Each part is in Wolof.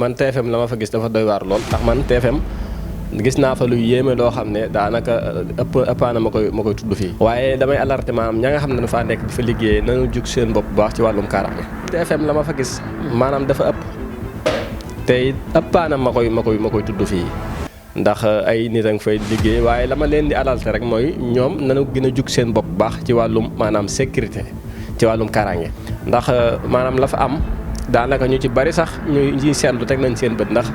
man TFM la ma fa gis dafa doy waar lool ndax man TFM gis naa fa lu yéeme loo xam ne daanaka ëppaana ma koy tudd fii. waaye damay alerter maanaam ña nga xam ne dafa nekk di fa liggéey nañu jug seen bopp bu baax ci wàllum kaaraange. TFM la ma fa gis maanaam dafa ëpp te ëppaana ma koy tudd fii ndax ay nit a nga fay liggéey waaye la ma leen di alerter rek mooy ñoom nañu gën a jug seen bopp bu baax ci wàllum maanaam sécurité ci wàllum kaaraange ndax maanaam la fa am. daanaka ñu ci bari sax ñuy seetlu teg nañ seen bët ndax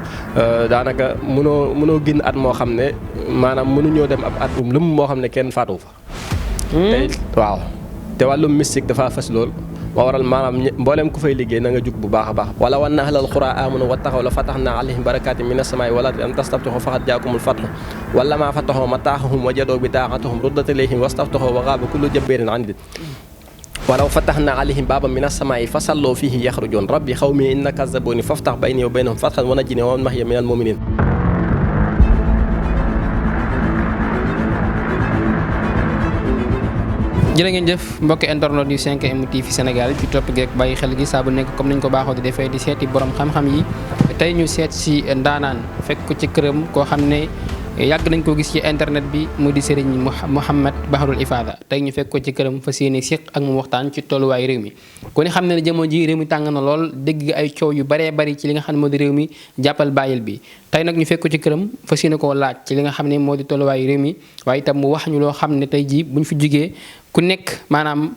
daanaka mënoo génn at moo xam ne maanaam mënuñoo dem ab at lëm moo xam ne kenn faatu fa. te waaw te wàllum mystique dafa fas lool moo waral maanaam mboolem ku fay liggéey na nga jug bu baax a baax. wala wan na ahlal quraa aamanu wattaqaw la fatahnaa alayhim barakatin minas samaa'i wal ardi an tastaftihu faqad jaakumul fathu wala maa fatahu mataahum wajadoo bitaaqatahum ruddat ilayhim wastaftahu wa gaaba kullu jabbarin anid walaw fatahnaa alayhim baaban mina samaa'i fasalloo fiihi yaxrujuun rabbi xawmi innaka kazzabuuni faftax baynii wa baynahum fathan wa najjinii wa man ma'iya minal mu'miniin. jërë ngeen jëf mbokki internet yu 5M TV Sénégal ci topp geek bàyyi xel gi saa bu nekk comme nañ ko baaxoo di defee di seeti borom xam-xam yi tey ñu seet si ndaanaan fekk ko ci këram koo xam ne yàgg nañ koo gis ci internet bi mu di Serigne Mouhamed Bahrul Ifada tey ñu fekk ko ci këram fas yéene séq ak mu waxtaan ci tolluwaay réew mi ku ne xam ne jamono ji réew mi tàng na lool dégg ay coow yu baree bari ci li nga xam ne moo di réew mi jàppal bàyyil bi tey nag ñu fekk ko ci këram fas yéene koo laaj ci li nga xam ne moo di tolluwaay réew mi waaye itam mu wax ñu loo xam ne tey jii bu ñu fi jugee ku nekk maanaam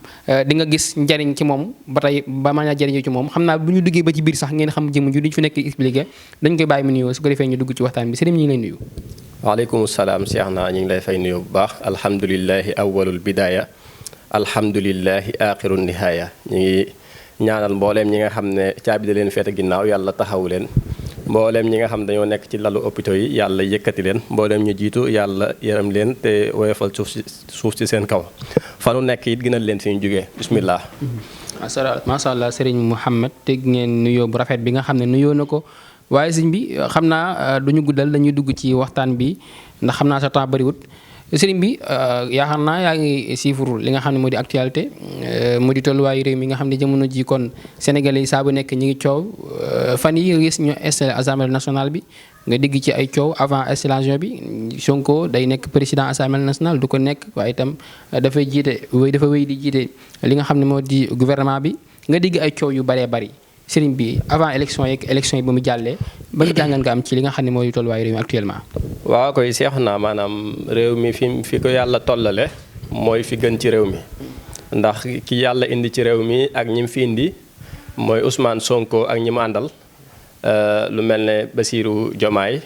di nga gis njariñ ci moom ba tey ba mën a jariñoo ci moom xam naa bu ñu duggee ba ci biir sax ngeen xam jëmm ju duñ fi nekk expliqué dañ koy bàyyi mu nuyoo su ko defee ñu dugg ci waxtaan bi sëriñ ñu ngi lay nuyu. waaleykum salaam Cheikh naa ñu ngi lay fay nuyu bu baax alhamdulilahi awalul bidaaya alhamdulilahi axiru nihaaya ñu ngi ñaanal mbooleem ñi nga xam ne caabi da leen feete ginnaaw yàlla taxawu leen mbooleem ñi nga xam dañoo nekk ci lalu hôpitaux yi yàlla yëkkati leen mbooleem ñu jiitu yàlla yërëm leen te woyofal suuf ci seen kaw fanu nekk it gënal leen fi ñu jógee bismillah. macha allah Serigne Mouhamed teg ngeen nuyoo bu rafet bi nga xam ne nuyoo na ko waaye sëñ bi xam naa du ñu guddal dañuy dugg ci waxtaan bi ndax xam naa sa temps bariwut sëriñ bi yaakaar naa yaa ngi siifur li nga xam ne moo di actualité mu di tolluwaayu réew mi nga xam ne jamono ji kon Sénégalais yi saa bu nekk ñi ngi coow fan yi nga gis ñu installé assemblée nationale bi nga dégg ci ay coow avant installation bi Sonko day nekk président assemblée nationale du ko nekk waaye itam dafay dafa wéy di jiite li nga xam ne moo di gouvernement bi nga dégg ay coow yu baree bari sëriñ bi avant élection yi ba mu jàllee ban jàngan nga am ci li nga xam ne mooy tolluwaay réew mi actuellement. waaw koy seexu naa maanaam réew mi fi ko yàlla tollale mooy fi gën ci réew mi ndax ki yàlla indi ci réew mi ak ñi mu fi indi mooy Ousmane Sonko ak ñi mu àndal lu mel ne Bassirou Diomaye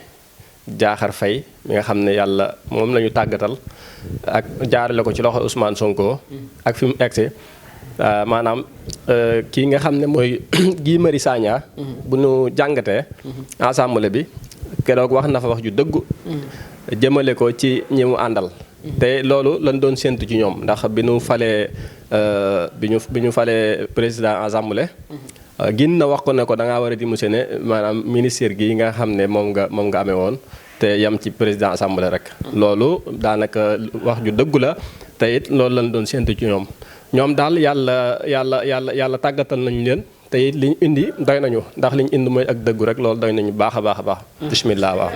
Diakhar Faye mi nga xam ne yàlla moom la ñu tàggatal ak jaarale ko ci loxo Ousmane Sonko ak fi mu egsi maanaam kii nga xam ne mooy Guy Marius Sagna bu nu jàngatee assemblée bi keroog wax na fa wax ju dëggu jëmale ko ci ñi mu àndal te loolu lañ doon séentu ci ñoom ndax bi ñu falee président assemblée gin na wax ko ne ko da ngaa war a démissionner maanaam ministère gi nga xam ne moom nga amee woon te yam ci président assemblée rek loolu daanaka wax ju dëggu la te it loolu lañ doon séentu ci ñoom daal yàlla tàggatal nañu leen te it liñ indi doy nañu ndax liñ indi mooy ak dëggu rek loolu doy nañu baax a baax bismillah waaw.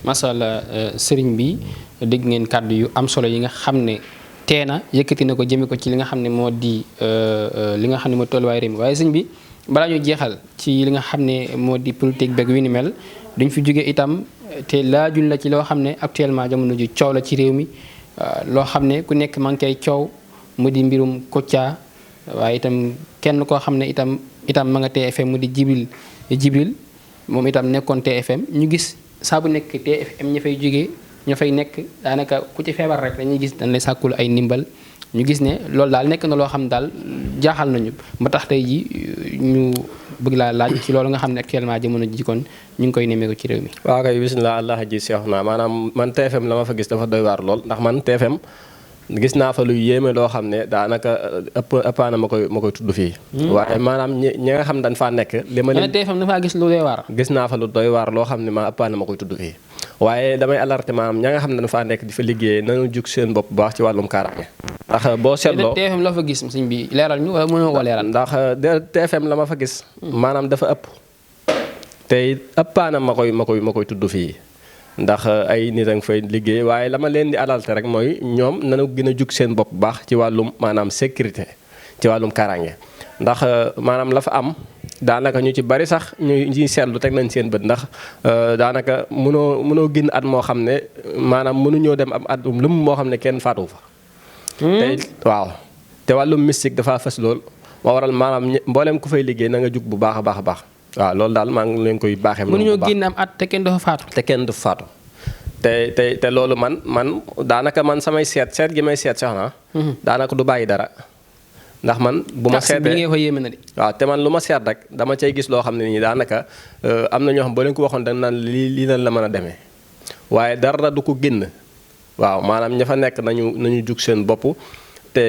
macha allah sëriñ bi dégg ngeen kàddu yu am solo yi nga xam ne teena yëkkati na ko jëme ko ci li nga xam ne moo di li nga xam ne moo tolluwaay réew mi waaye sëriñ bi balaa ñu jeexal ci li nga xam ne moo di politique beeg wi ni mel duñ fi jóge itam te laajuñ la ci loo xam ne actuellement jamono ji coow la ci réew mi loo xam ne ku nekk maa ngi koy coow mu di mbirum Kouthia waaye itam kenn koo xam ne itam ma nga TFM mu di Jibril moom itam nekkoon TFM ñu gis saa bu nekk TFM ña fay jógee ña fay nekk daanaka ku ci feebar rek dañuy gis dañ lay sàkkul ay ndimbal ñu gis ne loolu daal nekk na loo xam daal jaaxal nañu ba tax tey ji ñu bëgg laa laaj ci loolu nga xam ne actuellement jamono ji kon ñu ngi koy nemmeeku ci réew mi. waaw kay bismillah allah ji seex naa maanaam man TFM la ma fa gis dafa doy waar lool ndax man TFM gis naa fa lu yéeme loo xam ne daanaka ëppaana ma koy tudd fii. waaye maanaam ñi nga xam dañ faa nekk. li ma leen TFM dafaa gis lu doy waar. gis naa fa lu doy waar loo xam ne ëppaana ma koy tudd fii waaye damay alerter maanaam ña nga xam dañ faa nekk di fa liggéey nañu jug seen bopp bu baax ci wàllum kaaraange. ndax boo seetloo TFM la fa gis sëñ bi leeral ñu wala mënoo ko leeral. ndax TFM la ma fa gis. maanaam dafa ëpp te ëppaana ma koy tudd fii ndax ay nit a nga fay liggéey waaye la ma leen di alerter rek mooy ñoom nanu gën a jug seen bopp bu baax ci wàllum maanaam sécurité ci wàllum kaaraange ndax maanaam la fa am daanaka ñu ci bari sax ñuy seetlu teg nañ seen bët ndax daanaka mënoo génn at moo xam ne maanaam mënuñoo dem am at lum moo xam ne kenn faatu fa. te waaw te wàllum mystique dafa fës lool moo waral maanaam mboolem ku fay liggéey na nga jug bu baax a baax a baax. waaw loolu daal maa ngi leen koy baaxee. mënuñoo génn am at te kenn du fa faatu. te kenn du faatu te loolu man daanaka man samay seet gi may seet sax na. daanaka du bàyyi dara. ndax man bu ma seetee bi nga fa yéeme na de. waaw te man lu ma seet rek dama cay gis loo xam ne nii daanaka am na ñoo xam boo leen ko waxoon dañ naan lii lan la mën a demee waaye dara du ko génn waaw maanaam ña fa nekk nañu jug seen bopp te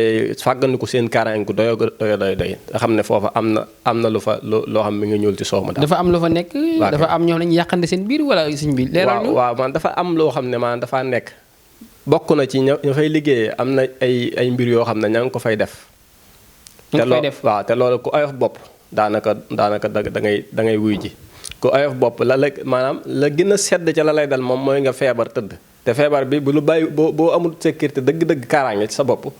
fàggandiku seen kaaraange gu doy nga xam ne foofa am na lu fa loo xam mi nga ñuul ci soow ma. dafa am lu fa nekk. dafa am ñoo xam ne yàqande seen biir wala suñ bi. leeral ñu waaw man dafa am loo xam ne maanaam dafaa nekk bokk na ci ña fay liggéeyee am na ay mbir yoo xam ne ña ngi ko fay def. te loolu ku oyof bopp daanaka da ngay wuy ji ku oyof bopp maanaam la gën a sedd ca la lay dal moom mooy nga feebar tëdd te feebar bi bu lu bàyyi boo amul sécurité dëgg-dëgg kaaraange ci sa bopp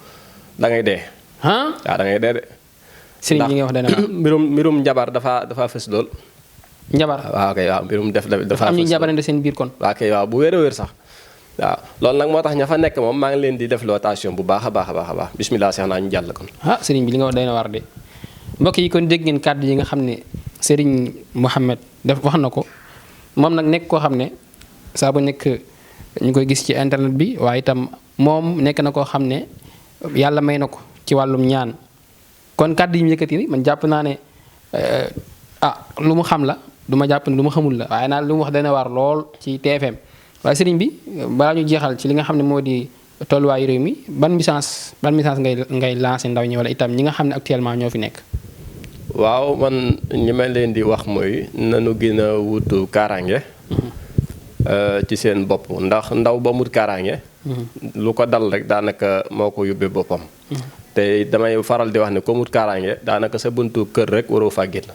da ngay dee. waaw da ngay dee de. sëriñ bi nga wax dana mbirum njabar dafa fës lool. njabar waaw kay waaw mbirum dafa fës am ñu njabarante seen biir kon. waaw kay waaw bu wér a wér sax. waaw loolu nag moo tax ña fa nekk moom maa ngi leen di def rotation bu baax a baax bismillah seex naa ñu jàll kon. sëriñ bi li nga wax day na war de mbokk yi kon dégg ngeen kàddu yi nga xam ne sëriñ Mouhamed wax na ko moom nag nekk koo xam ne saa bu nekk ñu koy gis ci internet bi waaye itam moom nekk na koo xam ne yàlla may na ko ci wàllum ñaan kon kàddu yi mu yëkkati man jàpp naa ne lu mu xam la du ma jàpp ne lu ma xamul la waaye naa lu mu wax dana war lool ci TFM. waaye sëriñ bi balaa ñu jeexal ci li nga xam ne moo di tolluwaayu réew mi ban message ngay lancé ndaw ñi wala itam ñi nga xam ne actuellement ñoo fi nekk. waaw man ñi ma leen di wax mooy nanu gën a wutu kaaraange. ci seen bopp ndax ndaw ba mut kaaraange. lu ko dal rek daanaka moo ko yóbbee boppam. te damay faral di wax ne ko mut kaaraange daanaka sa buntu kër rek waroo faa génn.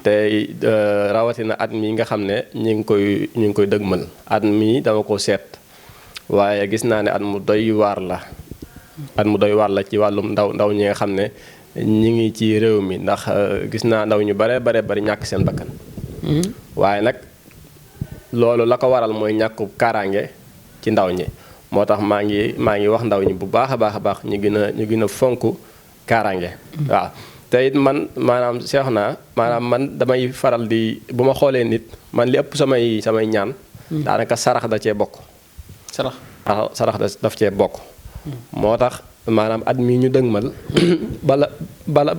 te rawatina at mi nga xam ne ñu ngi koy dëgmal at mi dama ko seet waaye gis naa ne at mu doy waar la ci wàllum ndaw ñi nga xam ne ñi ngi ci réew mi ndax gis naa ndaw ñu bare bari ñàkk seen bakkan waaye nag loolu la ko waral mooy ñàkku kaaraange ci ndaw ñi moo tax maa ngi wax ndaw ñi bu baax a baax ñu gën a fonk kaaraange waaw te it man maanaam seex naa maanaam man damay faral di bu ma xoolee nit man li ëpp samay ñaan daanaka sarax da cee bokk sarax daf cee bokk moo tax maanaam at mi ñu dëgmal bala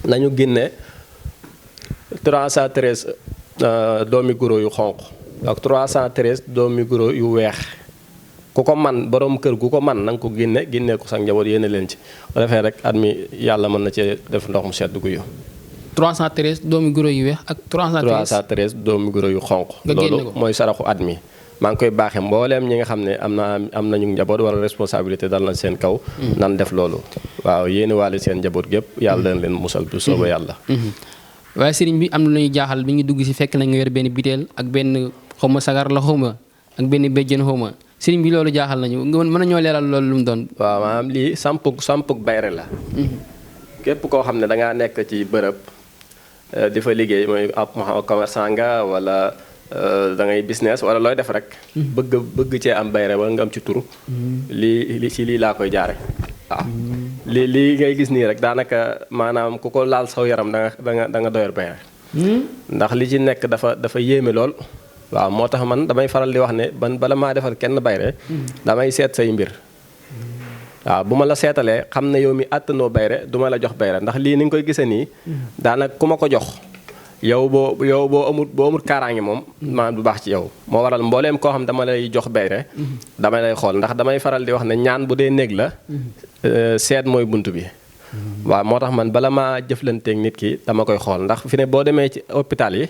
nañu génne 313 doomi guro yu xonq ak 313 doomi guro yu weex ku ko man borom kër gu ko man na nga ko génnee ko sax njaboot yéene leen ci bu defee rek at mi yàlla mën na cee def ndox mu sedd gu yow. 313 doomi guro yu weex ak 313 doomi guro yu xonq. loolu mooy saraxu at mi. maa ngi koy baaxee mbooleem ñi nga xam ne am nañu njaboot wala responsabilité dal na seen kaw. nan def loolu. waaw yéene waale seen njaboot gépp yàlla dana leen musal bu soobee yàlla. waaye sëriñ bi am na lu ñuy jaaxal bi ñu dugg si fekk na nga yor benn biteel ak benn xawma sagar la xawma ak benn béjjën xawma sëriñ bi loolu jaaxal nañu mën nañoo leeral loolu lu mu doon. waaw maanaam lii sampug bayre la. képp koo xam ne da ngaa nekk ci bërëb di fa liggéey mooy ab commerçant nga wala da ngay business wala looy def rek. bëgg cee am bayre wala nga am ci turu. lii laa koy jaare waaw lii ngay gis nii rek daanaka maanaam ku ko laal saw yaram da nga doyal bayre ndax li ci nekk dafa yéeme lool. waaw moo tax man damay faral di wax ne bala maa defal kenn bayre damay seet say mbir waaw bu ma la seetalee xam ne yow mi àttanoo bayre du ma la jox bayre ndax lii ni nga koy gisee nii daanaka ku ma ko jox yow boo amul kaaraange moom maanaam du baax ci yow moo waral mbooleem koo xam dama lay jox bayre dama lay xool ndax damay faral di wax ne ñaan bu dee néeg la seet mooy bunt bi waaw moo tax man bala maa jëflanteeg nit ki dama koy xool ndax fi ne boo demee ci hôpital yi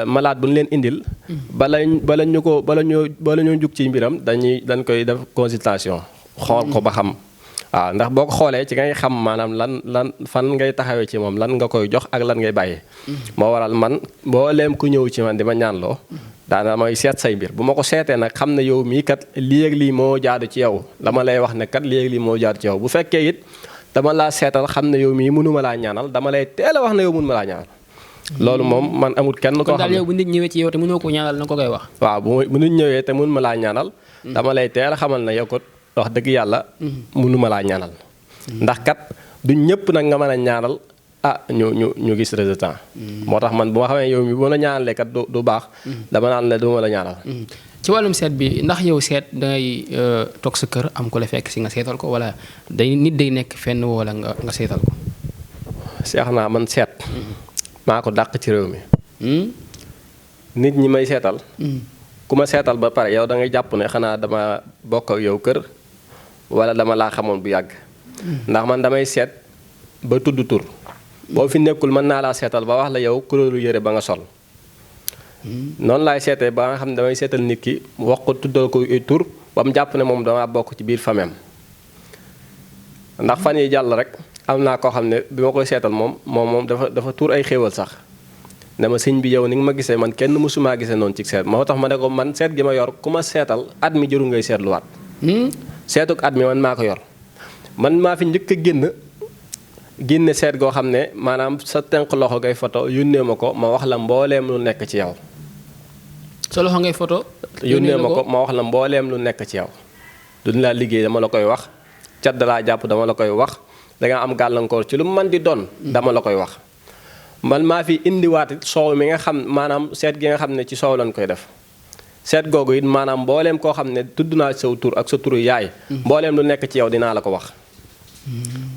malade bu ñu leen indil bala ñoo jug ci mbiram dañ koy def consultation xool ko ba xam waaw ndax boo ko xoolee ci ngay xam maanaam lan fan ngay taxawee ci moom lan nga koy jox ak lan ngay bàyyee. moo waral man boo leem ku ñëw ci man di ma ñaanloo daana may seet say mbir bu ma ko seetee nag xam ne yow mii kat lii ak lii moo jaadu ci yow dama lay wax ne kat lii ak lii moo jaadu ci yow bu fekkee it dama laa seetal xam ne yow mii mënuma laa ñaanal dama lay teel a wax ne yow mënuma laa ñaanal. loolu moom man amul kenn koo xam ne kon daal yow bu nit ñëwee ci yow te mënoo ko ñaanal na ko koy wax. waaw bu nit ñëwee te mënuma laa ñaanal. dama lay teel a xamal ne yow ko wax dëgg yàlla. mënuma laa ñaanal. ndax kat du ñëpp nag nga mën a ñaanal ñu gis résultat. moo tax man bu ma xamee yow mi bu ma la ñaanalee kat du baax. dama naan la du ma la ñaanal. ci wàllum seet bi ndax yow seet dangay toog sa kër am ko la fekk si nga seetal ko wala nit day nekk fenn wala nga seetal ko. seex naa man seet. maa ko dàq ci réew mi. nit ñi may seetal. ku ma seetal ba pare yow da ngay jàpp ne xanaa dama bokk ak yow kër wala dama laa xamoon bu yàgg. ndax man damay seet ba tudd tur. boo fi nekkul mën naa laa seetal ba wax la yow kuréelu yére ba nga sol. noonu laay seetee ba nga xam ne damay seetal nit ki wax ko tuddal ko tur ba mu jàpp ne moom dama bokk ci biir famem ndax fan yi jàll rek am naa koo xam ne bi ma koy seetal moom dafa tuur ay xéewal sax ne ma sëñ bi yow ni nga ma gisee man kenn mësumaa gisee noonu ci seet moo tax ma ne ko man seet gi ma yor ku ma seetal at mi jëru ngay seetluwaat. seetuk at mi man maa ko yor man maa fi njëkk a génne seet goo xam ne maanaam sa tenq loxo ngay photo yónnee ma ko ma wax la mbooleem lu nekk ci yow. sa loxo ngay photo. yónnee ma ko ma wax la mbooleem lu nekk ci yow. duñ laa liggéey dama la koy wax cat dalaa jàpp dama la koy wax danga am gàllankoor ci lu man di doon. dama la koy wax. man maa fi indiwaat soow mi nga xam maanaam seet gi nga xam ne ci soow lañ koy def. seet googu it maanaam mbooleem koo xam ne tudd naa saw tur ak sa turu yaay. mbooleem lu nekk ci yow dinaa la ko wax.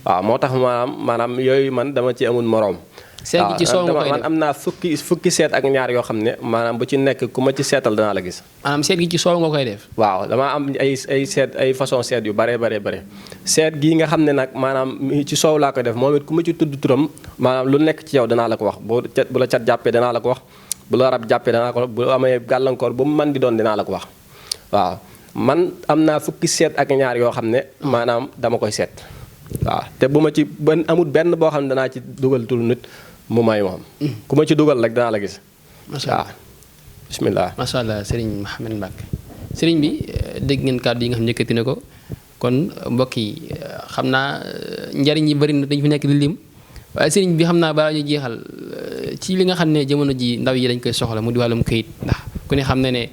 waaw moo tax maanaam yooyu man dama ci amul moroom. seet gi ci soow nga koy def man am naa fukki seet ak ñaar yoo xam ne maanaam bu ci nekk ku ma ci seetal danaa la gis. maanaam seet gi ci soow nga koy def. waaw damaa am ay façon seet yu bare seet gii nga xam ne nag maanaam ci soow laa koy def moom it ku ma ci tudd turam maanaam lu nekk ci yow danaa la ko wax bu la cat jàppee danaa la ko wax bu la rab jàppee danaa ko wax bu amee gàllankoor bu mu man di doon dinaa la ko wax waaw man am naa fukki seet ak ñaar yoo xam ne maanaam dama koy seet. waaw te bu ma ci amul benn boo xam ne danaa ci dugal tur nit mu may moom. ku ma ci dugal rek danaa la gis. macha allah waaw bisimilah. macha allah Serigne Mouhamed Mbacke Serigne bi dégg ngeen kàddu yi nga xam ne yëkkati na ko kon mbokk yi xam naa njariñ yi bëri na dañu fi nekk di lim waaye Serigne bi xam naa balaa ñu jeexal ci li nga xam ne jamono ji ndaw yi dañ koy soxla mu di wàllum këyit ndax ku ne xam ne ne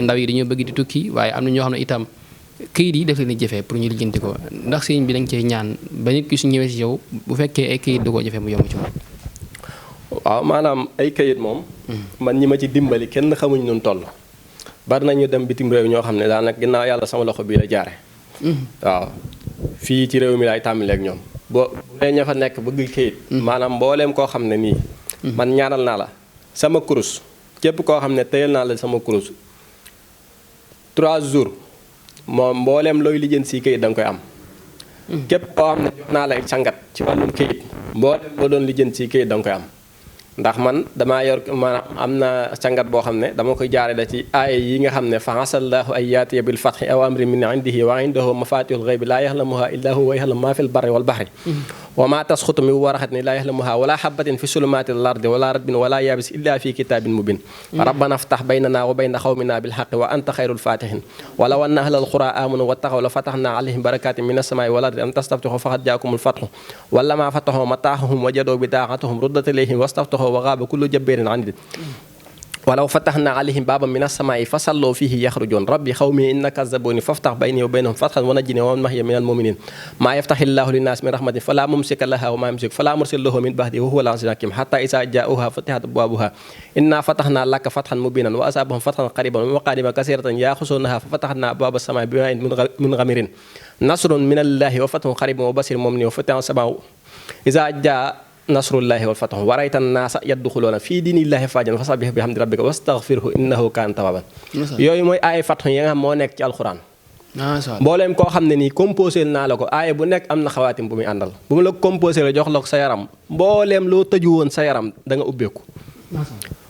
ndaw yi dañoo bëgg di tukki waaye am na ñoo xam ne itam. këyit yi daf leen di jafe pour ñu lijjanti ko ndax sëriñ bi dañ cee ñaan ba nit ki su ñëwee si yow bu fekkee ay këyit da koo jafe mu yomb ci moom. waaw maanaam ay këyit moom. man ñi ma ci dimbali kenn xamuñ nun toll. bari nañu dem bitim réew ñoo xam ne daanaka ginnaaw yàlla sama loxo bii la jaare waaw fii ci réew mi laay tàmbalee ak ñoom. boo bu ña fa nekk bëgg këyit. maanaam mbooleem koo xam ne nii. man ñaanal naa la sama kurus képp koo xam ne tëyal naa la sama kurus 3 jours. moom mbooleem looy lijjanti si këyit da nga koy am. képp koo xam ne jox naa la sangat ci wàllum këyit mbooleem loo doon lijjanti si këyit da nga koy am. ndax man damaa yor maanaam am na sangat boo xam ne dama koy jaare da ci aaya yi nga xam ne fa asallahu ay yaatiya bil fatxi aw amri min indihi wa indahu mafatihul xaybi laa yaxlamuha illa huwa wa yaxlamu maa fil barri wal baxri wa maa tasxutu min waraxatin laa yaxlamuha wala xabatin fi sulumaati l ardi wala ratbin wala yaabis illa fi kitaabin mubin rabbana ftax baynana wa bayna xawmina bil xaqi wa anta xayrul fatihin wala wanna ahlal qura amanu wa taxaw la fataxna alayhim barakatin min asamaai wal ardi an tastaftixu faqad jaakumul fatxu wala maa fataxoo mataaxahum wa jadoo bidaaqatahum ruddat ilayhim wastaftaxoo wa gaaba kullu jabbarin anid walaw fataxna alayhim baaban min asamaai fa salloo fihi yaxrujoon rabbi xawmi inna kazzabuni faftax bayni wa baynahum fatxan wa najjini wa man maxiya min almuminin maa yaftaxi llahu linnaas min rahmatin fala mumsika laha wa maa yumsik fala mursila lahu min baxdi wa huwa al-aziizul hakiim xataa izaa jaa'uhaa futihat abwaabuhaa inna fataxna laka fatxan mubiinan wa asaabahum fatxan qariiban wa maqaadima kasiiratan yaaxuzuunahaa fa fataxna abwaaba samaa'i bimaa'in munhamirin nasrun min allaahi wa fatxun qariibun wa basiirun mu'miniin wa futihat as-samaa'u izaa jaa nasrullahi wal fathu warayta naasa yadxuluuna fii diinillaahi afwaajan fasabbih bihamdi rabbika wastaghfirhu innahu kaana tawwaaban yooyu mooy aaya fathu yi nga xam moo nekk ci alxuraan. mbooleem koo xam ne nii composé naa la ko aaya bu nekk am na xawaatim bu muy àndal bu mu la composé la jox la ko sa yaram mbooleem loo tëju woon sa yaram da nga ubbeeku.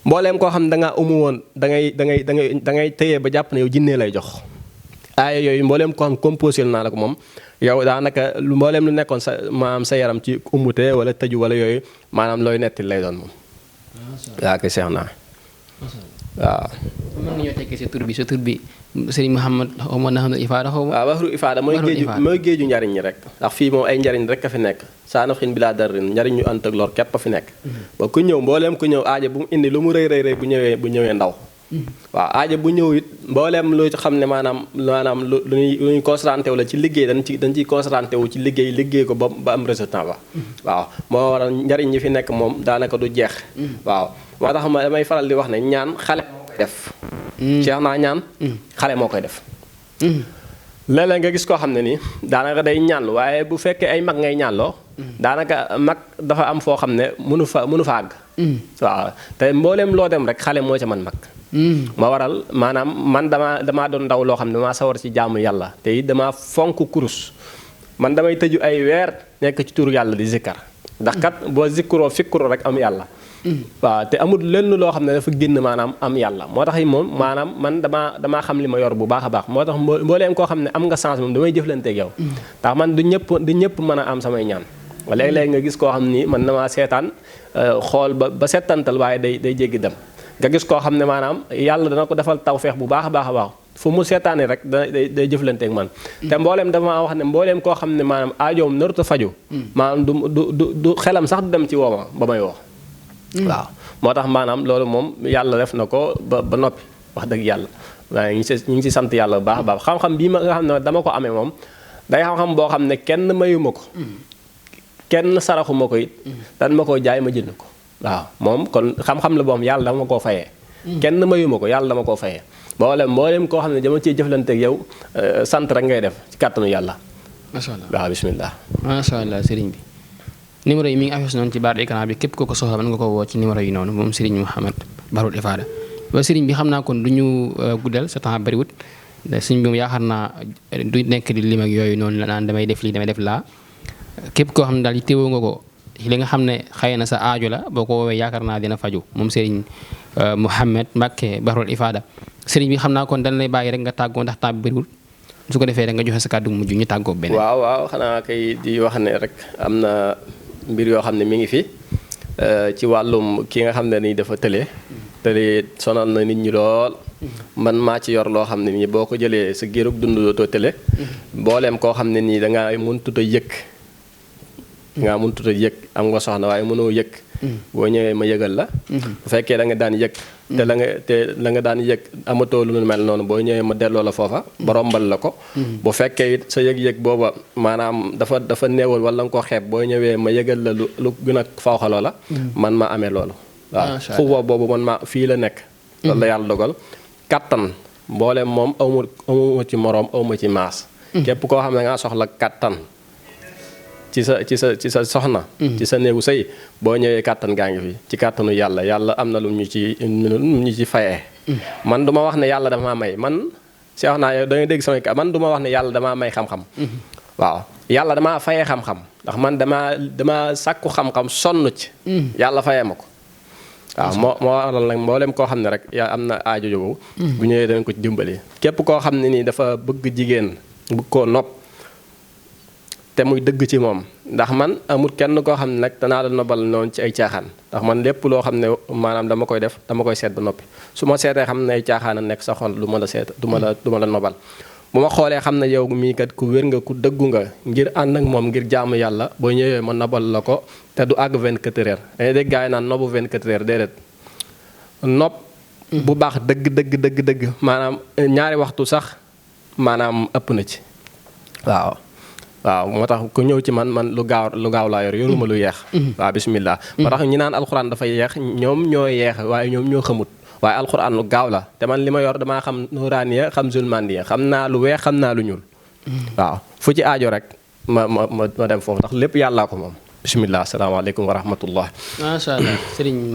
mbooleem koo xam ne da ngaa umu woon da ngay tëyee ba jàpp ne yow jinnee lay jox aaya yooyu mbooleem ko xam composé naa la ko moom yow daanaka mbooleem lu nekkoon sa maanaam sa yaram ci ummute wala tëju wala yooyu maanaam looy netti lay doon moom. waaw kay seex naa waaw. mën nañoo tekkee sa tur bi sëriñ Mouhamad xaw ma naxamul ifaada xaw ma. waaw baxru ifaada mooy géeju njariñ ñi rek ndax fii moom ay njariñ rek a fi nekk saa naf xin bi laa darin njariñ ñu ànd ak lor képp a fi nekk. ba ku ñëw mbooleem ku ñëw aaja bu mu indi lu mu rëy rëy bu ñëwee ndaw. waaw aaja bu ñëw it mbooleem lu xam ne maanaam lu ñuy concentré wu la ci liggéey dañ ciy concentré wu ci liggéey ko ba am résultat ba. waaw moo waral njariñ ñi fi nekk moom daanaka du jeex. waaw moo tax ma damay faral di wax ne ñaan xale moo koy def. Cheikh naa ñaan xale moo koy def. léeg-léeg nga gis koo xam ne nii daanaka day ñaanlu waaye bu fekkee ay mag ngay ñaanloo. daanaka mag dafa am foo xam ne mënu fa àgg. waaw te mbooleem loo dem rek xale moo ca man mag. ma waral maanaam man damaa doon ndaw loo xam ne damaa sawar ci jaamu yàlla te it damaa fonk kurus man damay tëju ay weer nekk ci turu yàlla di zikkar ndax kat boo zikkuroo fikkuro rek am yàlla. waaw te amul lenn loo xam ne dafa génn maanaam am yàlla moo tax moom maanaam man damaa xam li ma yor bu baax a baax moo tax mbooleem koo xam ne am nga chance moom damay jëflanteeg yow. ndax man du ñëpp mën a am samay ñaan. léeg-léeg nga gis koo xam ni man damaa seetaan xool ba settantal waaye day jéggi dem. nga gis koo xam ne maanaam yàlla dana ko defal tawfeex bu baax a baax fu mu seetaanee rek day jëflanteeg man. te mbooleem damaa wax ne mbooleem koo xam ne maanaam aajoom narut a faju maanaam du xelam sax du dem ci wooma ba may woo. waaw moo tax maanaam loolu moom yàlla def na ko ba noppi wax dëgg yàlla waaye ñu ngi si sant yàlla bu baax a baax xam-xam bii ma nga xam ne dama ko amee moom day xam-xam boo xam ne kenn mayuma ko kenn saraxuma ko it dan ma koo jaay ma jënd ko waaw moom kon xam-xam la boom yàlla dama koo fayee kenn mayuma ko yàlla dama koo fayee mboolem koo xam ne dama ciy jëflanteeg yow sant rek ngay def ci kàttanu yàlla. macha allah waaw bismillah. macha allah sëriñ bi. numéro yi mi ngi affiché noonu ci barre écran bi képp ko soxla mën nga ko woo ci numéro yi noonu moom Serigne Mouhamad Bahrul Ifada ba Serigne bi xam naa kon du ñu guddal sa temps bariwut Serigne bi moom yaakaar naa du nekk di lim ak yooyu noonu la naan damay def lii damay def laa képp koo xam ne daal teewoo nga ko li nga xam ne xëy na sa aajo la boo ko woowee yaakaar naa dina faju moom Serigne Mouhamad Mbacké Bahrul Ifada Serigne bi xam naa kon dañ lay bàyyi rek nga tàggoo ndax temps bi bariwut su ko defee rek nga joxe sa kàddu mujj ñu tàggoo beneen. waaw xanaa kay di wax ne rek am na mbir yoo xam ne mi ngi fi ci wàllum ki nga xam ne nii dafa tële sonal na nit ñi lool man maa ci yor loo xam ne nii boo ko jëlee sa giirug dund dootoo tële mbooleem koo xam ne nii dangaa mënutut a yëg am nga soxna waaye mënoo yëg boo ñëwee ma yëgal la bu fekkee da nga daan yëg te la nga daan yëg amatoo lu mel noonu boo ñëwee ma delloo la foofa ba rombal la ko bu fekkee it sa yëg-yëg booba maanaam dafa néewal wala nga ko xeeb boo ñëwee ma yëgal la lu gën a fawxaloo la man ma amee loolu waaw xuwa boobu man ma fii la nekk loolu la yàlla dogal kattan mbooleem moom awma ci moroom awma ci maas képp koo xam ne nga soxla kattan ci sa soxna ci sa néegu sëy boo ñëwee kàttan gaa ngi fi ci kàttanu yàlla am na lu ñu ci fayee man du ma wax ne yàlla damaa may man si wax naa yow da ngay dégg samay man du ma wax ne yàlla damaa may xam-xam waaw yàlla damaa fayee xam-xam ndax man dama sàkku xam-xam sonn ci yàlla fayee ma ko waaw moo waral nag mboolem koo xam ne rek yaa am na aajo jogu bu ñëwee danañ ko ci dimbali képp koo xam ne nii dafa bëgg jigéen bëgg koo nopp te muy dëgg ci moom ndax man amul kenn koo xam ne nag danaa la nobal noonu ci ay caaxaan ndax man lépp loo xam ne maanaam dama koy def dama koy seet ba noppi su ma seetee xam ne ay caaxaan a nekk sa xol du ma la seet du ma la nobal bu ma xoolee xam ne yow mii kat ku wér nga ku dëggu nga ngir ànd ak moom ngir jaamu yàlla boo ñëwee ma nobal la ko te du àgg 24 heures dañuy dégg gars yi naan nobu 24 heures déedéet nopp bu baax dëgg maanaam ñaari waxtu sax maanaam ëpp na ci waaw moo tax ku ñëw ci man lu gaaw laa yoruma lu yeex waaw bismillah moo tax ñi naan alxuraan dafa yeex ñoom ñoo yeex waaye ñoom ñoo xamut waaye alxuraan lu gaaw la te man li ma yor damaa xam nuraaniya xam zulmandiya xam naa lu weex xam naa lu ñuul waaw fu ci aajo rek ma dem foofu ndax lépp yàllaa ko moom bismillah asalaamaaleykum wa rahmatullah macha allah Serigne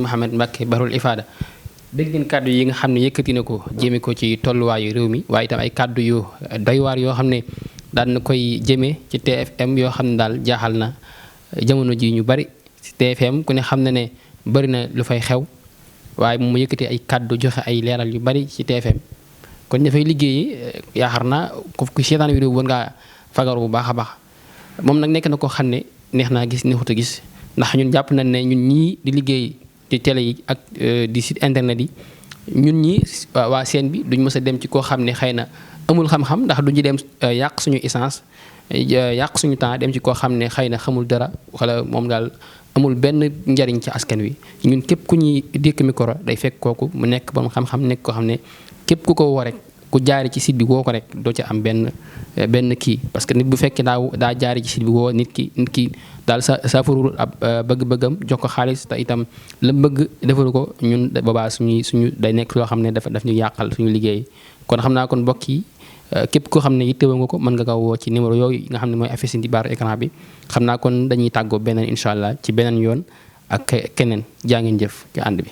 Mouhamad Mbacké Bahrul Ifada dégg ngeen kàddu yi nga xam ne yëkkati na ko jéeme ko ci tolluwaayu réew mi waaye itam ay kàddu yu doy waar yoo xam ne daan na koy jëmee ci TFM yoo xam ne daal jaaxal na jamono ji ñu bari ci TFM ku ne xam na ne bari na lu fay xew waaye mu yëkkati ay kàddu joxe ay leeral yu bari ci TFM kon dafay liggéeyi yaakaar naa ku seetaan vidéo war ngaa fagaru bu baax a baax moom nag nekk na koo xam ne neex naa gis neexut a gis ndax ñun jàpp nañ ne ñun ñii di liggéey ci télé yi ak di site internet yi ñun ñii waa seen bi duñ mës a dem ci koo xam ne xëy na amul xam-xam ndax duñu dem yàq suñu essence yàq suñu temps dem ci koo xam ne xëy na xamul dara wala moom daal amul benn njariñ ci askan wi ñun képp ku ñuy dékk micro day fekk kooku mu nekk borom xam-xam nekk koo xam ne képp ku ko woo rek ku jaari ci site bi woo ko rek doo ci am benn kii parce que nit bu fekkee daa jaari ci site bi woo nit ki daal sa farul ab bëgg-bëggam jox ko xaalis te itam la bëgg defalu ko ñun boobaa suñu day nekk loo xam ne daf ñu yàqal suñu liggéey kon xam naa kon mbokk yi képp koo xam ne yittewoo nga ko mën nga ko woo ci numéro yooyu nga xam ne mooy affiché ci baaru écran bi xam naa kon dañuy tàggoo beneen incha allah ci beneen yoon ak keneen jaa ngeen jëf ci ànd bi